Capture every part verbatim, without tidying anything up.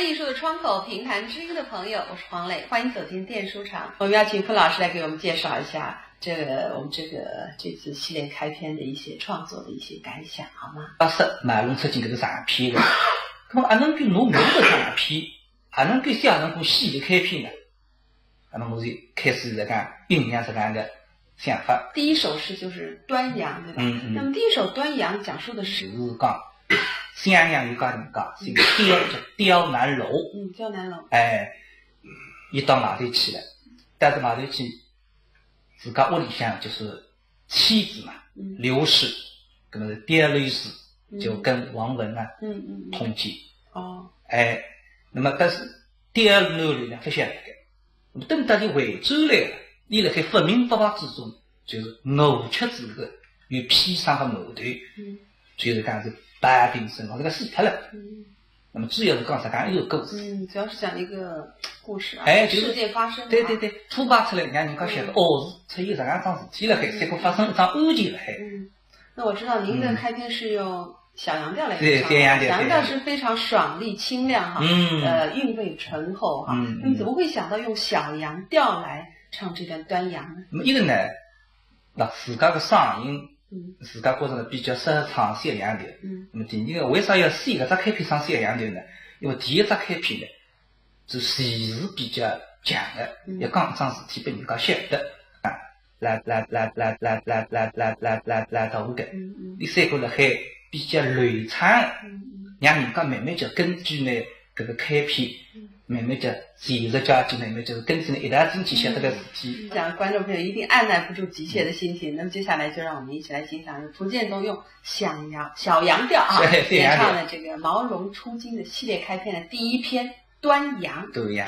艺术的窗口，评弹知音的朋友，我是黄磊，欢迎走进电书场。我们邀请傅老师来给我们介绍一下这个我们这个这次系列开篇的一些创作的一些感想，好吗？八十，马龙出进搿个长篇个，那么阿能够拿我个长篇，阿能够写成部系列开篇呢？那么我就开始来讲，酝酿这样的想法。第一首诗就是《端阳》，对吧？嗯，嗯。那么第一首《端阳》讲述的是，就是讲襄阳有家人家，姓刁，叫刁南楼。嗯，刁南楼。哎，伊到外头去了，但是外头去，自家屋里向就是妻子嘛，嗯。刘氏，那么是刁刘氏，嗯。就跟王文啊，嗯，嗯，嗯。通奸。哦。哎，那么但是刁南楼呢，勿晓得个。 那么等到伊回转来了，伊辣海不明不白之中，就是饿吃之后，有砒霜个馒头，嗯。就是讲是百病身亡，搿个死脱了。嗯。那么主要是讲啥讲一个故事。嗯，主要是讲一个故事啊，哎，就是世界发生的啊。对对对，突发出来，让人家晓得，嗯。哦，是出现这样桩事体了海，嗯。结果发生一桩案件了海。嗯。 那我知道您的开篇是用小扬调来演唱的，嗯。对，小扬调，小扬调是非常爽利清亮哈，嗯。呃，韵味醇厚哈。嗯，嗯。那么怎么会想到用小扬调来唱这段《端阳》呢？那么一个呢，那自家个嗓音，嗯。自家觉着呢比较适合唱小扬调。嗯。那么第二个，为啥要选搿只开篇唱小扬调呢？因为第一只开篇呢， 是气势比较强的，嗯。要讲一桩事体拨人家晓得啊，来来来来来来来来来来来到我搿，嗯，嗯。伊三个辣海比较流畅，嗯，嗯。让人家慢慢叫根据呢搿个开篇，嗯。慢慢叫进入家庭，慢慢叫根据呢一道进去晓得个事体。嗯，嗯。想观众朋友一定按捺不住急切的心情，嗯。那么接下来就让我们一起来欣赏由蒲健东用小扬，小扬调啊，对，小扬调。演唱的这个《毛龙出京》的系列开篇的第一篇。 《端阳》。《端阳》。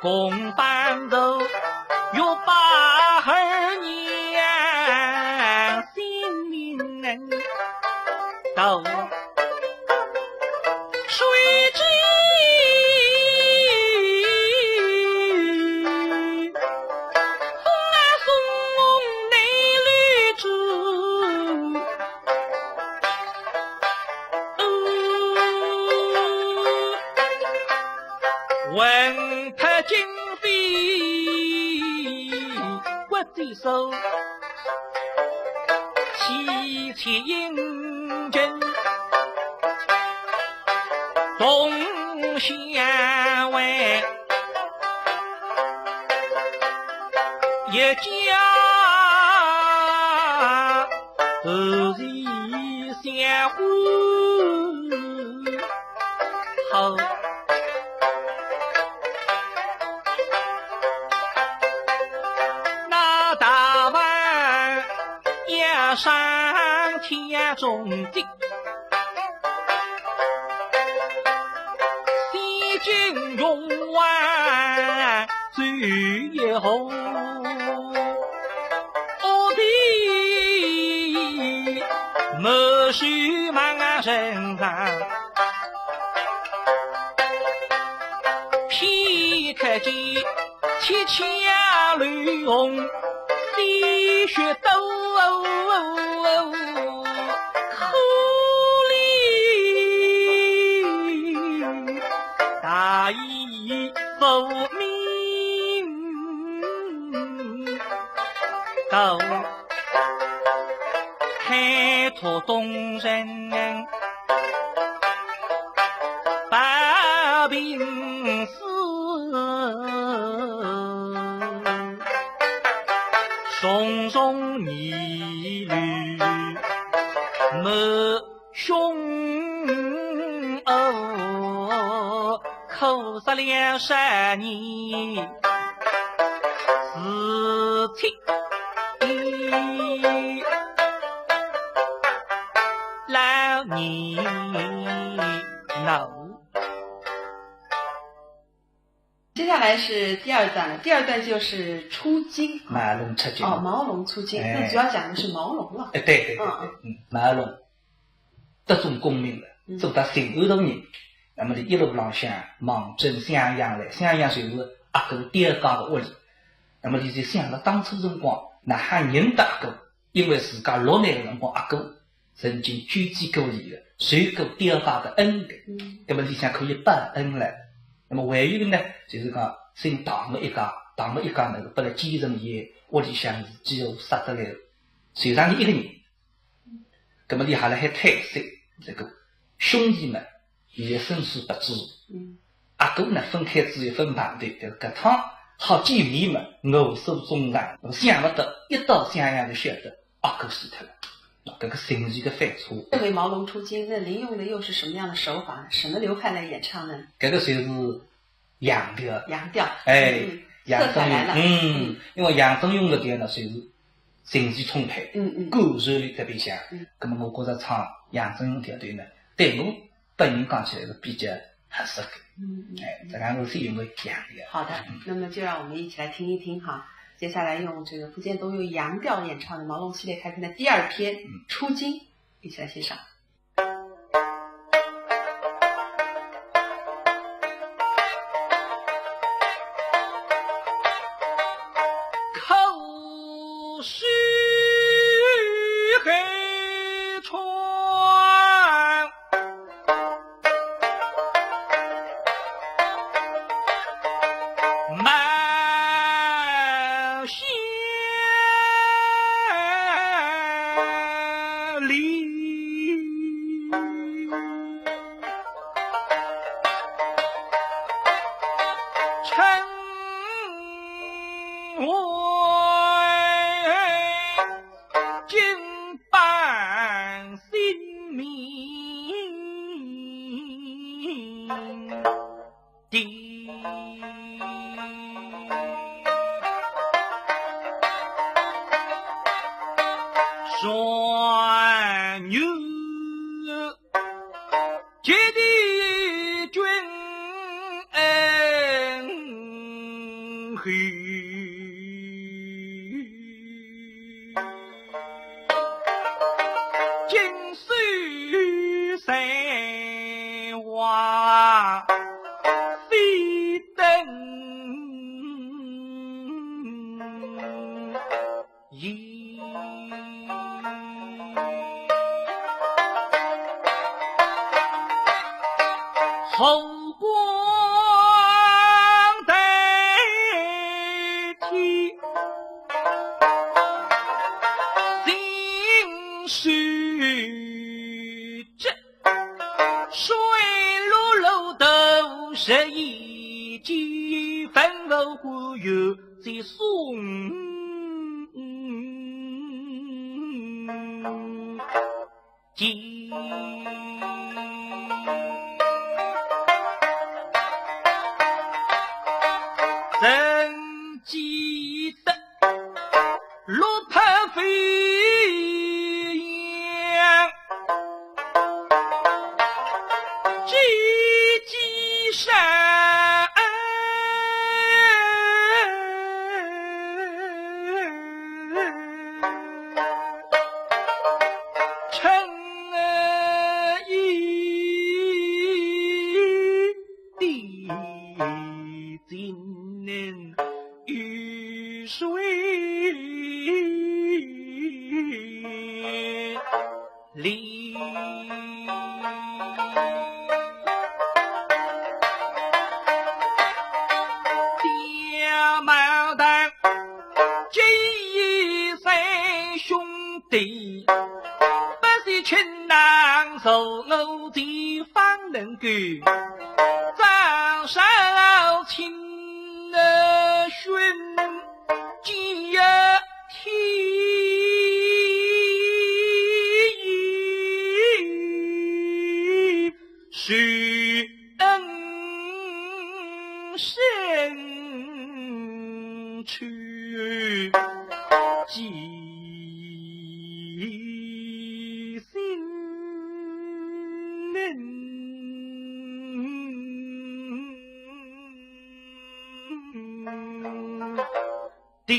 共板头，欲把儿娘性命到水中，风啊送我内里住。 魂魄尽飞，骨子收，凄切应声同相会，一家团圆相会。 好。那大碗要上天中的，洗净用完最后。 我的满手满身上，片刻间，七窍流红，鲜血都可怜，大义复明。 到开拓东城八平寺，重重疑虑满 胸臆，苦思了十年，自己老年老。 接下来是第二段了，第二段就是出京。茅龙出京。哦，茅龙出京，哎那主要讲的是茅龙了。哎，对对对对，嗯嗯，茅龙得中功名了，嗯做到巡按大人。那么呢，一路浪向望准襄阳来，襄阳就是阿哥刁家个屋里。那么呢，就想到当初辰光，哪哈认得阿哥，因为自家落难个辰光，阿哥曾经救济过伊个，受过刁家个恩个。嗯那么伊想可以报恩了。那么还有一个呢，就是讲姓唐个一家，唐个一家呢，拨了奸臣伊屋里向是几乎杀得来，就剩伊一个人。那么伊还辣海叹息，这个兄弟们，现在生死不知。嗯阿哥呢，分开之后分旁头，但是搿趟好见面嘛，我受重伤，我想勿到一到襄阳就晓得阿哥死脱了。搿个情绪个反差，这回茅龙出京，那林用的又是什么样的手法？什么流派来演唱呢？搿个就是扬调。扬调。哎嗯，杨振色彩来了。勇，嗯，因为杨振勇个调呢，就是情绪充沛，嗯嗯感受力特别强。嗯那么我觉着唱杨振勇调调呢，对我本人讲起来是比较合适的。嗯嗯。哎，这个我是因为扬调。好的，那么就让我们一起来听一听哈。接下来用这个福建东用扬调演唱的茅龙系列开篇的第二篇《出京》，一起来欣赏。口水海川，冒险里。 春晚金榜新名的状元。 接替君恩金丝繁华飞灯影。 红光代替金丝。 水落落头十一间，吩咐官员接送进。曾记得 落魄飞扬，几几山。春雨滴进 雨水里。爹妈的，这一生兄弟，不是亲娘受我的方能够，早上亲的兄 今日天是恩深处寄心人。 的。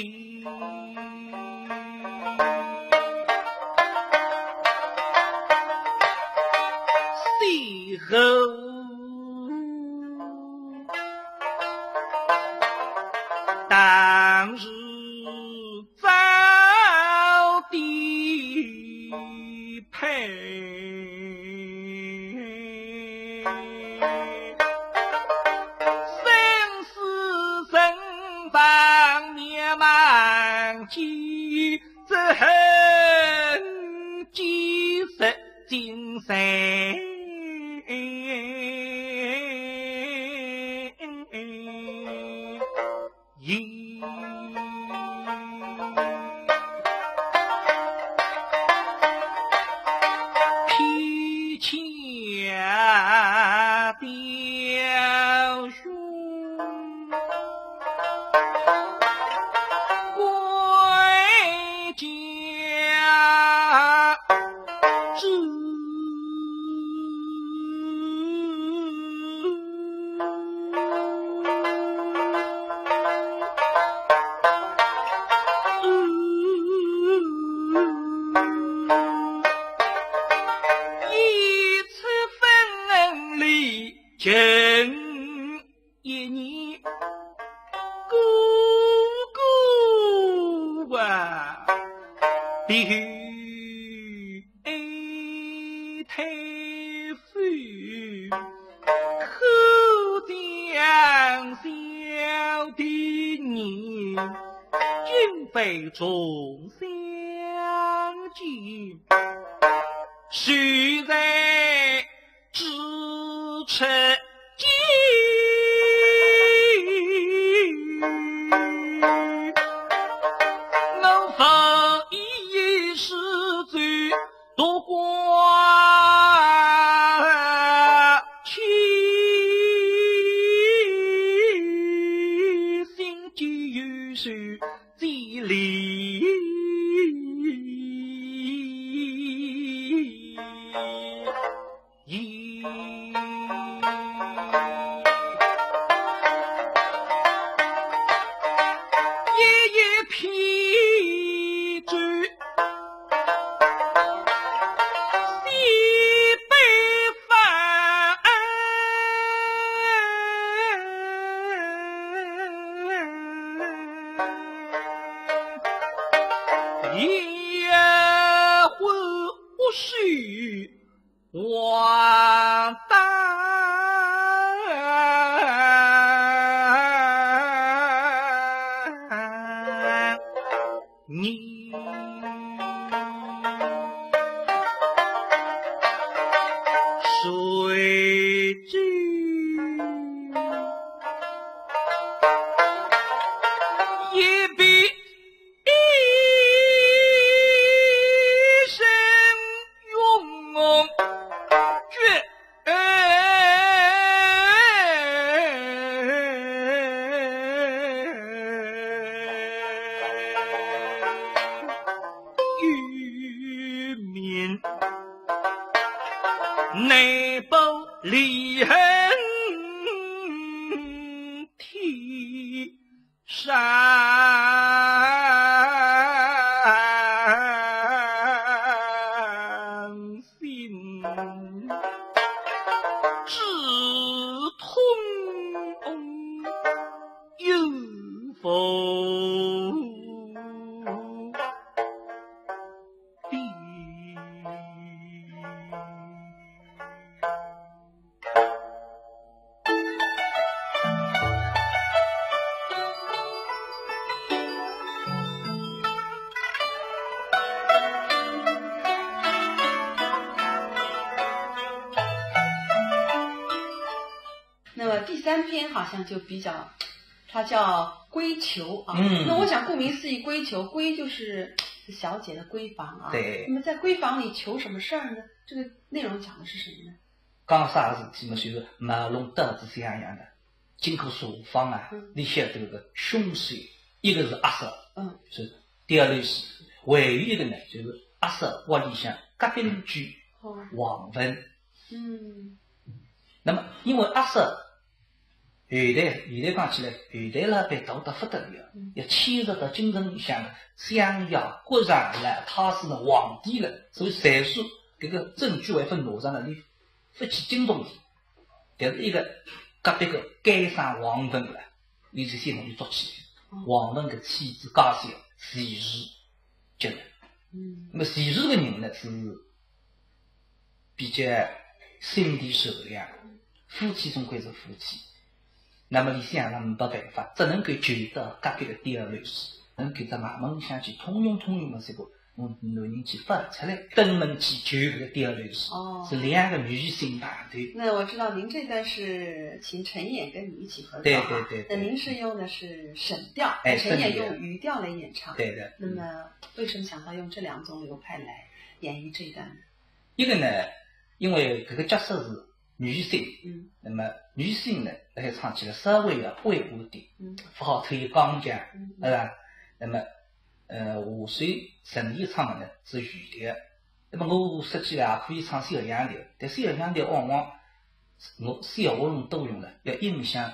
死后，当时早的 配。生死存亡面忙间，只恨几世今生意。 披甲雕胸，盔甲 一次分离近一年，哥哥啊，比 哀太夫，可将小的年，今非重相见，谁在 咫尺间。我方一世走独挂牵，心间有事 几里。也欢喜我当年。 谁知一别一生永绝。 与民内部离恨天 伤心，止痛有否？ 那么第三篇好像就比较，它叫闺求啊。嗯。那我想顾名思义，闺求，闺就是小姐的闺房啊。对。那么在闺房里求什么事儿呢？这个内容讲的是什么呢？讲啥事体嘛，就是卖弄刀子像样的，经过厨房啊，嗯。里向都有个凶手，一个是阿嫂，嗯。是第二类是，还有一个呢，就是阿嫂屋里向隔壁邻居，哦。王文。嗯。 那么，因为阿嫂，后台，现在讲起来，后台老板大得不得了，嗯。要牵涉到京城里向的相爷、国丈、老太师呢、皇帝了，所以虽说搿个证据还勿拿上来，伊勿去惊动伊。但是一个隔壁个奸商王文了，伊就先拿伊捉起来。哦。王文个妻子家小，徐氏接了。嗯。那么徐氏个人呢，是 比较心地善良，夫妻总归是夫妻。那么伊想了没办法，只能够求到隔壁个刁乱氏，能够到衙门里向去通融通融嘛，结果我男人去翻出来，登门去求搿个刁乱氏，哦。是两个女性碰头。那我知道您这段是请陈演跟你一起合作啊，对，对，对，对。那您是用的是沈调，哎，陈演用余调来演唱。对的。那么为什么想到用这两种流派来演绎这一段呢？ 一个呢，因为搿个角色是女性，嗯。那么女性呢，辣海唱起来稍微要委婉点，嗯。勿好忒刚强，嗯，嗯。对伐？那么，呃，下手陈演唱的呢是余调，那么我实际上也可以唱小杨调，但小杨调往往我小喉咙多用了，要影响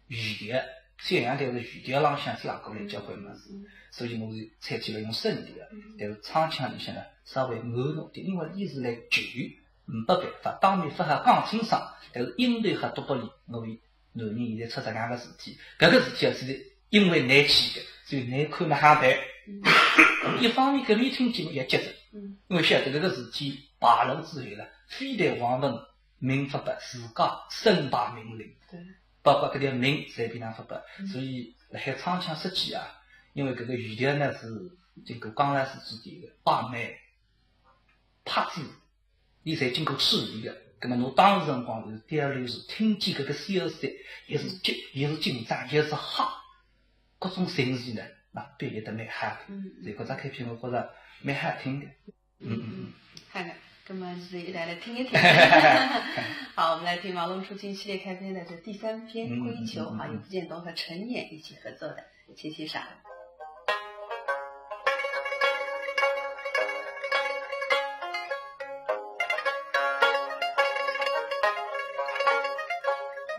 余调，小杨调是余调浪向写过来交关物事，嗯，嗯。所以我是采取了用沈调，嗯。但是唱腔里向呢，稍微慢弄点，因为伊是来求，没办法，当面勿好讲清爽，但是音头还读拨伊，我伊男人现在出这样个事体，搿个事体啊，是因为㑚起的，所以㑚看哪哈办。嗯。一方面，搿面听见也急着，嗯。因为晓得搿个事体败露之后了，非但王文 名勿白，自家身败名裂。对。包括搿条命侪被人勿白。嗯。所以辣海唱腔设计啊，因为搿个余调呢是经过江老师指点的，把脉、拍子，伊侪经过处理的。葛末侬当时辰光就是刁乱氏听见搿个消息，也是紧，也是紧张，也是吓，各种情绪呢，那表现得蛮好的。嗯，嗯。所以搿只开篇我觉着蛮好听的。 嗯，嗯，嗯。好的，那么是一起来听一听。好，我们来听王文初京系列开篇的这第三篇《嗯，嗯，闺求》，嗯，嗯，啊，嗯。由吴建东和陈演一起合作的，请欣赏。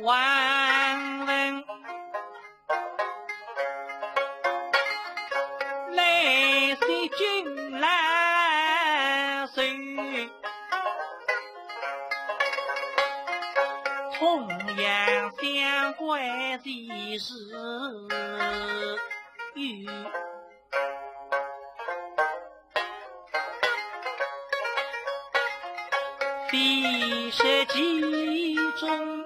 王文 来西京来寻，同样相关的事有。一时其中，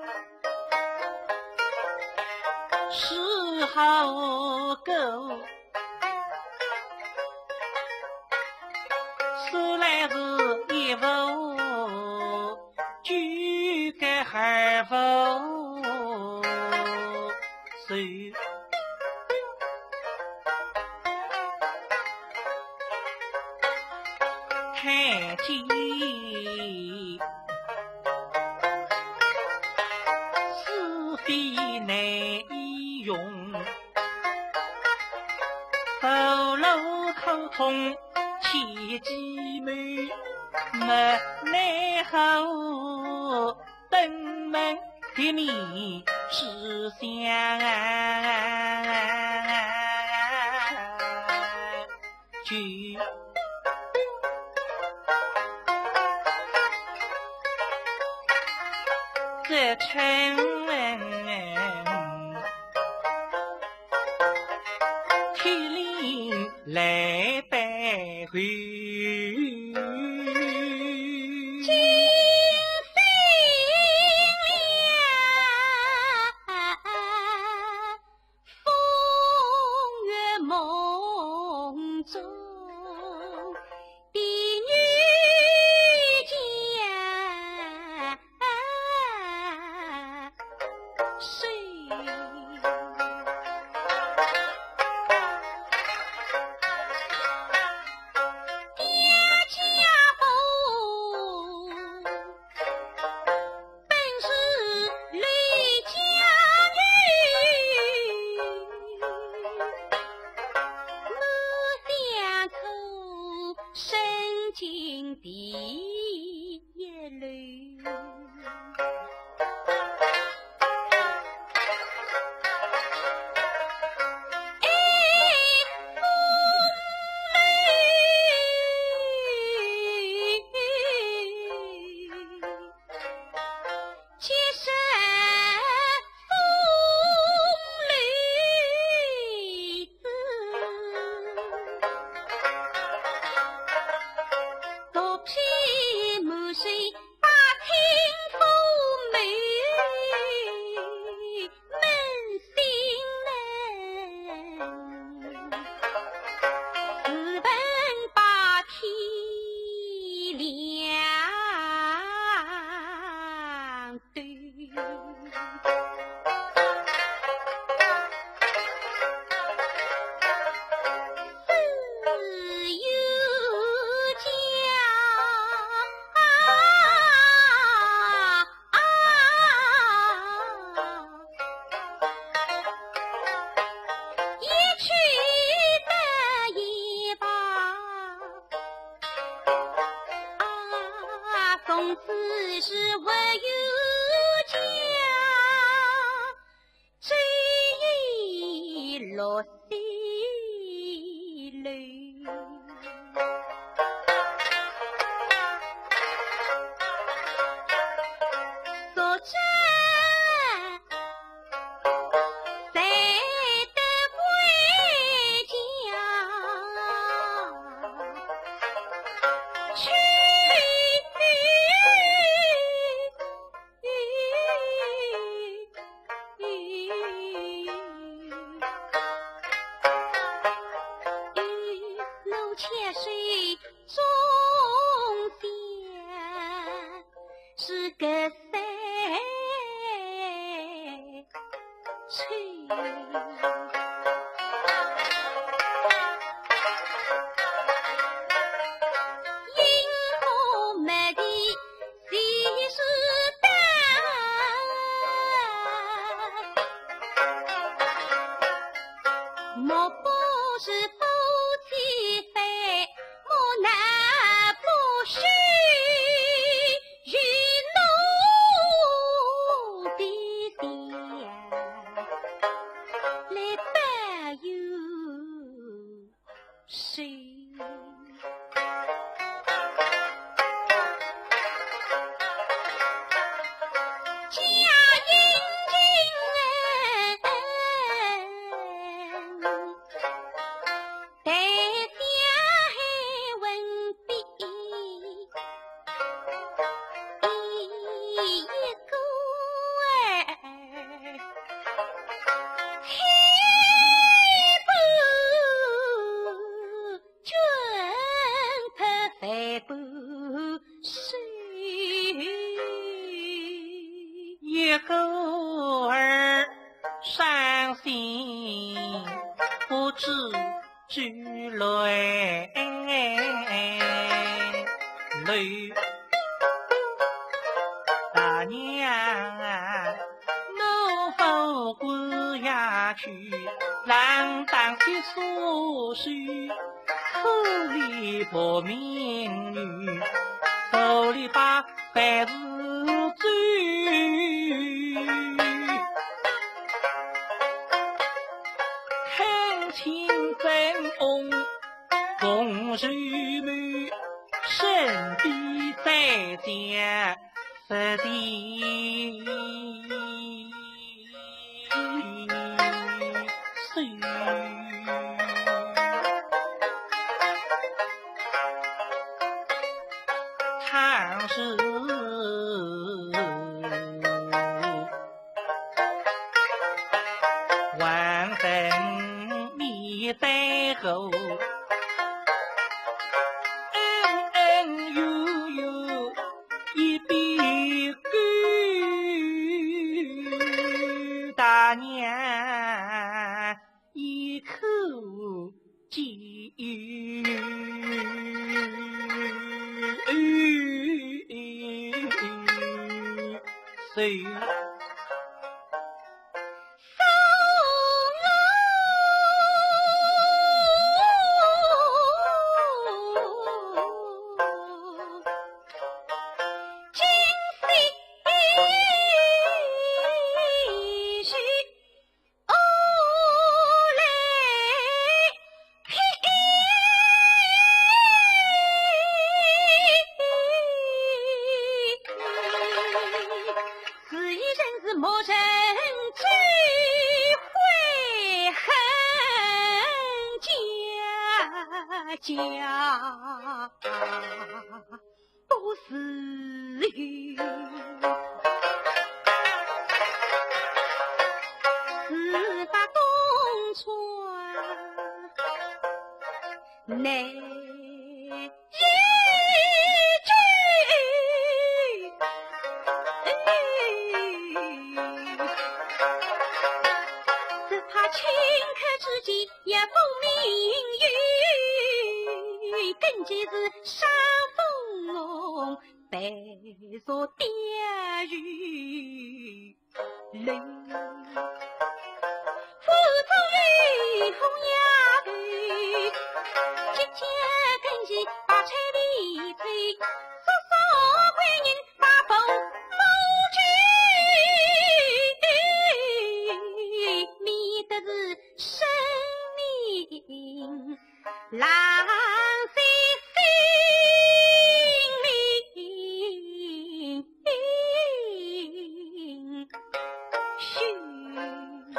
是好个，说来是一无，举个二无手。 太监是非难以容，无路可通千机谋，没奈何登门的面是相。 去。这春天里来拜会。 风月梦中的女家谁？爹家不 本是离家女，我想出身经地一流。哎，风流。 其实风流子，肚皮满是把清风流。 扪心问，自问白天两对。自有家。 啊，一去得也罢，啊，从此是唯有家，只有落 西楼。作者在得回家去。 我且睡中间是个谁？ 吹。因何没地谁是担？莫不是夫妻非，莫难不许。 与奴的娘来拜有谁？伤心不知追来。大娘啊，我不管下去，让当些所事，可怜薄命女，手里把 万事走，看清真翁共事谋，身边再讲实情。 倘使王文你在后，恩恩怨怨 一笔勾，大娘一口记。谁 是以人是莫人知悔恨家家不是有。事发东窗难 一句，只怕顷刻之间也不明。更见是山峰红，白雪点雨。 楼。府中有红丫头，即将跟前把彩礼催，叔叔贵人把父母救，免得是生命 狼藉性命。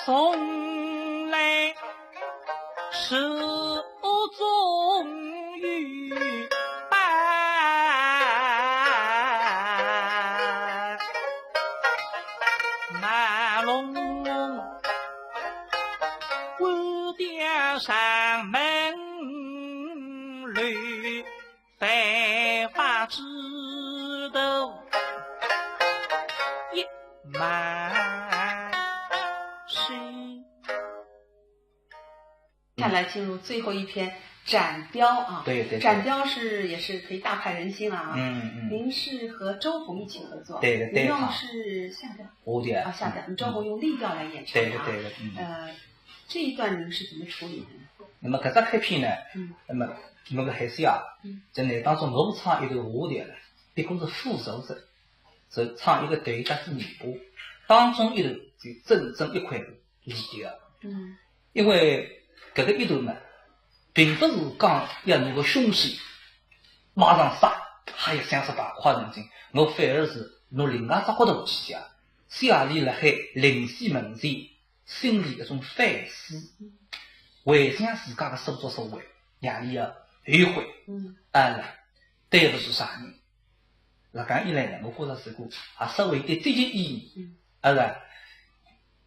从来是我终于把马龙 关掉上门来，白发之头一满身。看来进入最后一篇斩雕啊，对，对，对。斩雕是，也是可以大快人心了啊。嗯，嗯。您是和周红一起合作，对的，对的。您用的是下调。下调。啊，下调。嗯。周红用立调来演唱的啊。对的，对的，嗯。呃， 这一段您是怎么处理的呢？那么搿只开篇呢，嗯。那么，那么搿还是呀，嗯。真的，当中我唱一段下调了，一共是副奏折，是唱一个头搭子尾巴，当中一段就真正一块立调。嗯。因为搿个一段呢，并不是讲要拿个凶手马上杀，还要想办法快人精，我反而是拿另外只角度去讲，谢丽辣海临死门前 心里一种反思，回想自家个所作所为，让伊要后悔。嗯。啊，对勿住啥人。辣搿一来呢，我觉着是个，啊，稍微一点点意义。嗯。啊，是吧？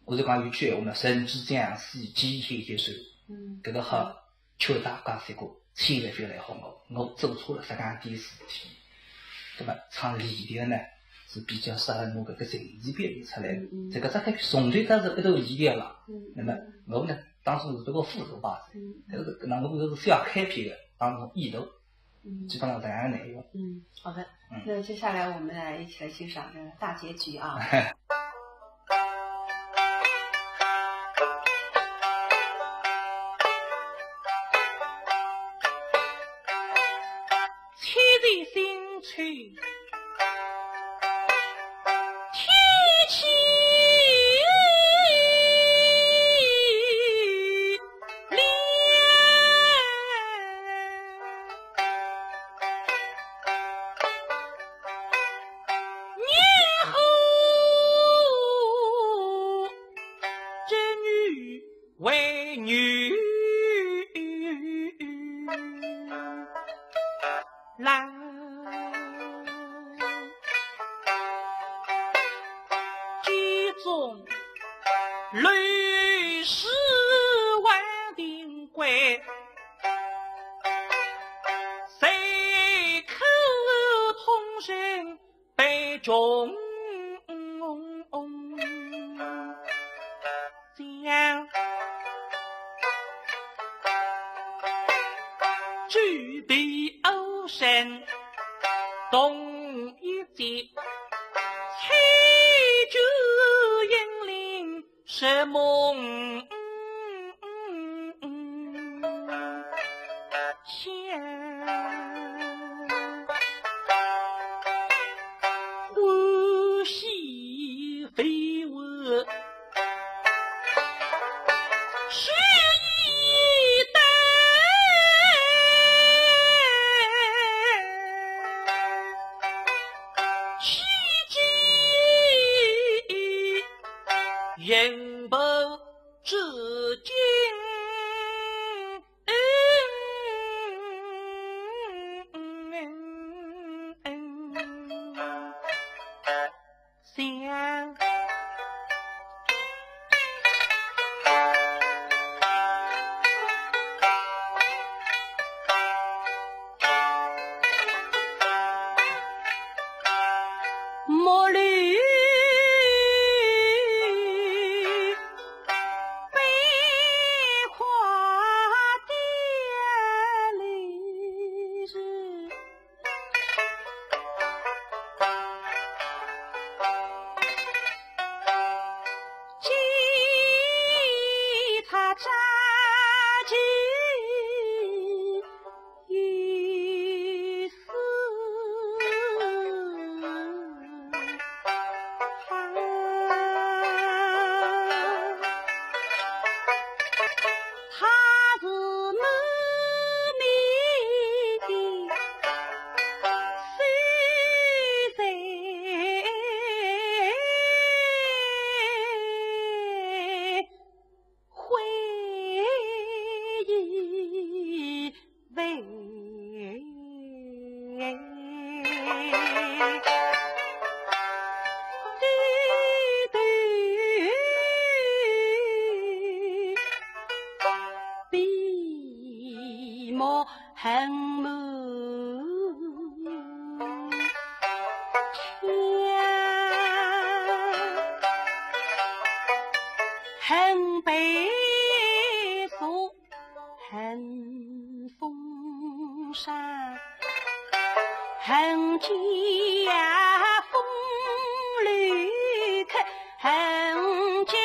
我就讲有句闲话嘛，人之将死，其言也善。嗯。搿个好，劝大家是个，千万覅来学我，我做错了实梗点事体。那么唱立调呢，是比较适合我搿个情节表现出来的。嗯，嗯。这个大概从头到尾一段一段了。嗯，那么我呢，当初是这个副手把子，嗯，但是搿个我是需要开篇的，当中一段，嗯，基本上这样的内容。嗯，好的。嗯。那接下来我们来一起来欣赏这个大结局啊。千里寻去，天气 为女郎。居中乱世万定规，谁可通人 被中将，举杯邀声动一节，采菊引林 是梦想，欢喜非我是一代，须知 人不知今想。 恨北首，恨风沙，恨借风流开，恨借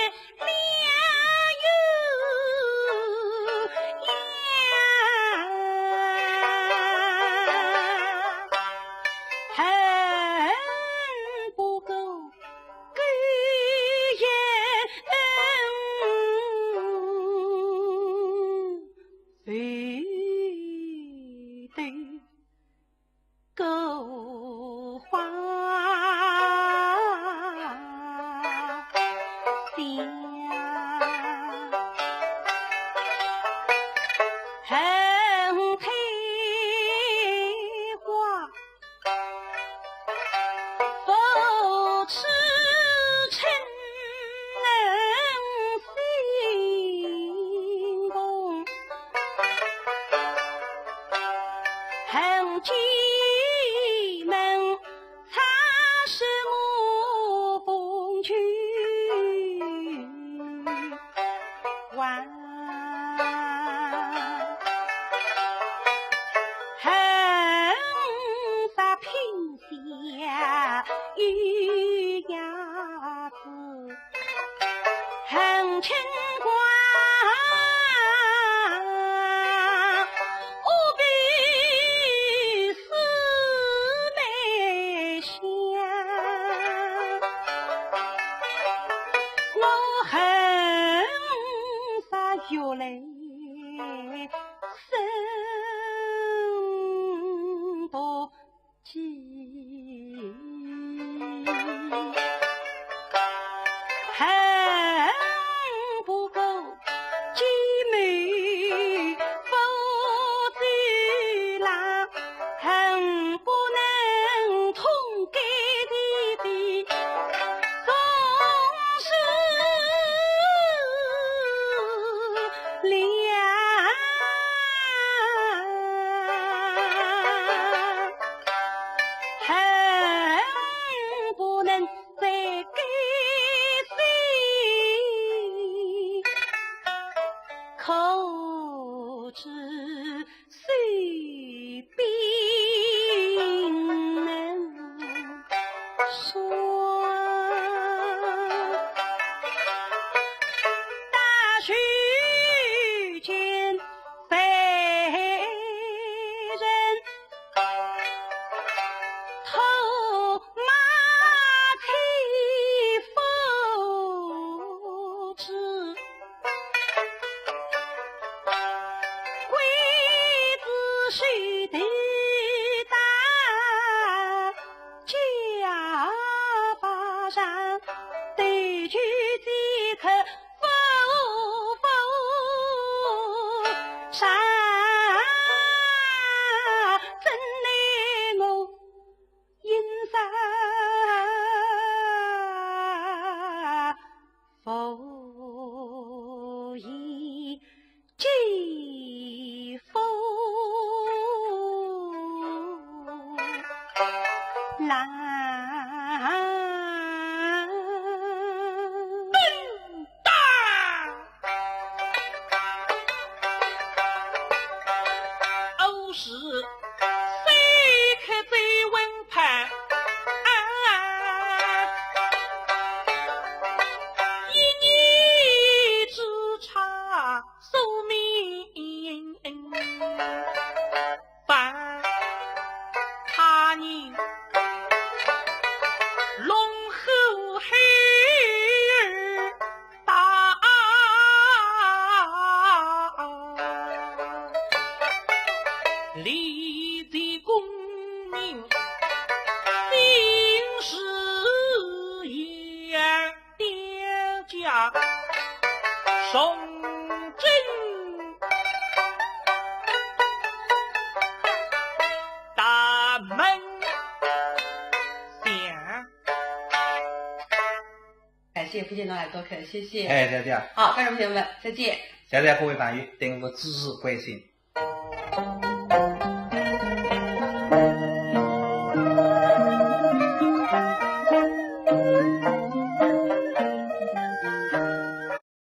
清光，何必四面香？我恨煞玉兰身薄 恨不过姐妹不再郎，恨不能痛改地地，总是 两，恨不能再改姓，可知 士兵能说，大雪天被人 偷马欺妇之，鬼子手头打家法上，对举即刻 不不上，怎奈我因啥无意 姐夫郎。笨蛋！我是谁可最问判？啊，一念之差， 宿命把他人龙虎黑儿打，立在功名心事也。 店家从今大门响。感谢福建侬来做客，谢谢。哎，再见。好，观众朋友们，再见。谢谢各位朋友对我们支持关心。